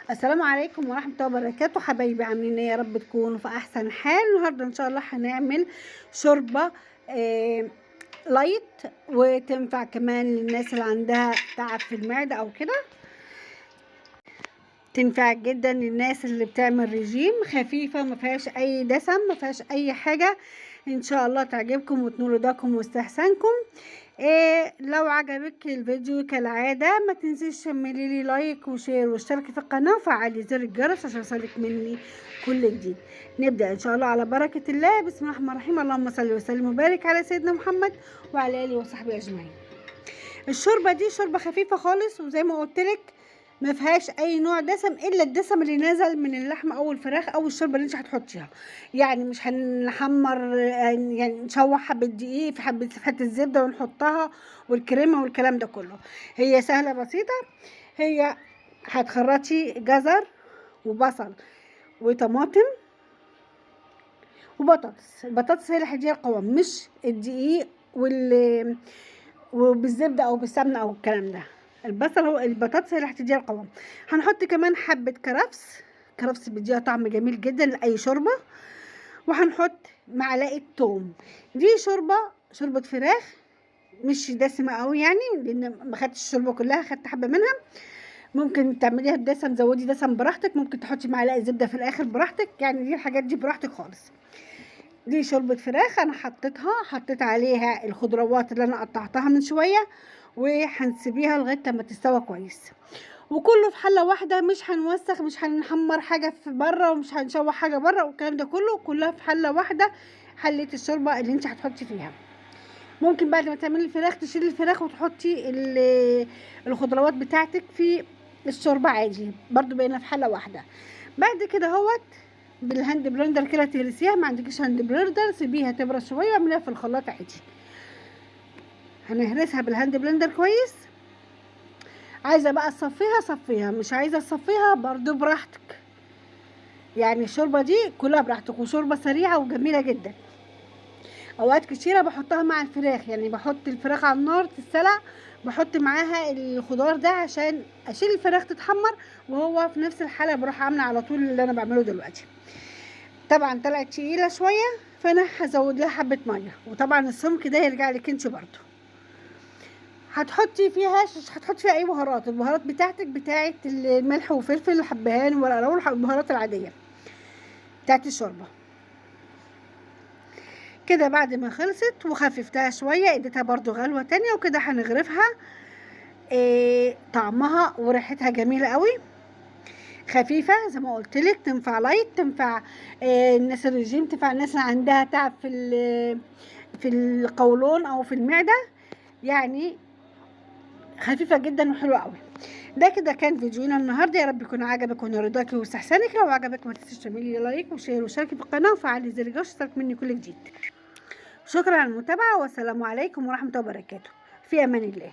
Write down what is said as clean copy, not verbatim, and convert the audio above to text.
السلام عليكم ورحمة الله وبركاته. حبايبي عاملين ايه؟ يا رب تكونوا في احسن حال. النهارده ان شاء الله هنعمل شوربة light، وتنفع كمان للناس اللي عندها تعب في المعدة او كده، تنفع جدا للناس اللي بتعمل رجيم، خفيفة ما فيهاش اي دسم، ما فيهاش اي حاجة. ان شاء الله تعجبكم وتنول رضاكم واستحسانكم. لو عجبك الفيديو كالعادة ما تنسيش تعملي لي like و share واشتركي في القناة وفعلي زر الجرس عشان يوصلك مني كل جديد. نبدأ ان شاء الله على بركة الله. بسم الله الرحمن الرحيم. اللهم صل وسلم وبارك على سيدنا محمد وعلى اله وصحبه اجمعين. الشوربة دي شوربة خفيفة خالص، وزي ما قلت لك ما فيهاش اي نوع دسم الا الدسم اللي نزل من اللحمة او الفراخ او الشوربة اللي انت هتحطيها. يعني مش هنحمر، يعني نشوح حبه دقيق في حبه حتة زبدة ونحطها والكريمه والكلام ده كله. هي سهلة بسيطة. هي هتخرطي جزر وبصل وطماطم وبطاطس. البطاطس هي اللي هتديها القوام، مش الدقيق وبالزبده او بالسمنه او الكلام ده. البصل هو البطاطس هي اللي هتديها القوام. هنحط كمان حبه كرفس، كرفس بيديها طعم جميل جدا لاي شوربة. وهنحط معلقه توم. دي شوربة فراخ مش دسمة قوي يعني، لان ما خدتش الشوربة كلها، خدت حبه منها. ممكن تعمليها بدسم، زودي دسم براحتك، ممكن تحطي معلقه زبدة في الاخر براحتك، يعني دي الحاجات دي براحتك خالص. دي شوربة فراخ انا حطيتها، حطيت عليها الخضروات اللي انا قطعتها من شوية، وهنسيبيها لغاية لما تستوى كويس، وكله في حله واحدة. مش هنوسخ، مش هنحمر حاجة في بره، ومش هنشوح حاجة بره والكلام ده كله، كلها في حله واحدة. حله الشوربة اللي انت هتحطي فيها. ممكن بعد ما تعملي الفراخ تشيلي الفراخ وتحطي الخضروات بتاعتك في الشوربة عادي، برضو بقينا في حله واحدة. بعد كده اهوت بال hand blender كده تهرسيها. ما عندكيش hand blender سيبيها تبرد شوية واعمليها في الخلاط عادي. هنهرسها بال hand blender كويس. عايزه بقى تصفيها صفيها، مش عايزه تصفيها برضو براحتك، يعني الشوربة دي كلها براحتك، وشوربه سريعة وجميلة جدا. اوقات كتيرة بحطها مع الفراخ، يعني بحط الفراخ على النار تتسلق، بحط معاها الخضار ده عشان اشيل الفراخ تتحمر، وهو في نفس الحالة بروح عامله على طول اللي انا بعمله دلوقتي. طبعا طلعت تقيلة شوية، فانا هزود لها حبه مية، وطبعا السمك ده يرجع لك انت برضو. هتحطي فيها، هتحطي فيها اي بهارات، البهارات بتاعتك بتاعت الملح وفلفل وحبهان وورق لورا، البهارات العادية بتاعت الشوربة كده. بعد ما خلصت وخففتها شوية اديتها برضو غلوه تانية، وكده هنغرفها. طعمها وريحتها جميلة قوي، خفيفة زي ما قلت لك، تنفع light، تنفع الناس الرجيم، تنفع الناس اللي عندها تعب في القولون او في المعدة، يعني خفيفة جدا وحلوه قوي. ده كده كان فيديونا النهارده، يا رب يكون عجبك ونرضاكي واستحسانك. لو عجبك ما تنسيش تعملي like و share وشاركي في القناة وفعلي زر الجرس اشترك مني كل جديد. شكرا على المتابعة، والسلام عليكم ورحمة الله وبركاته. في امان الله.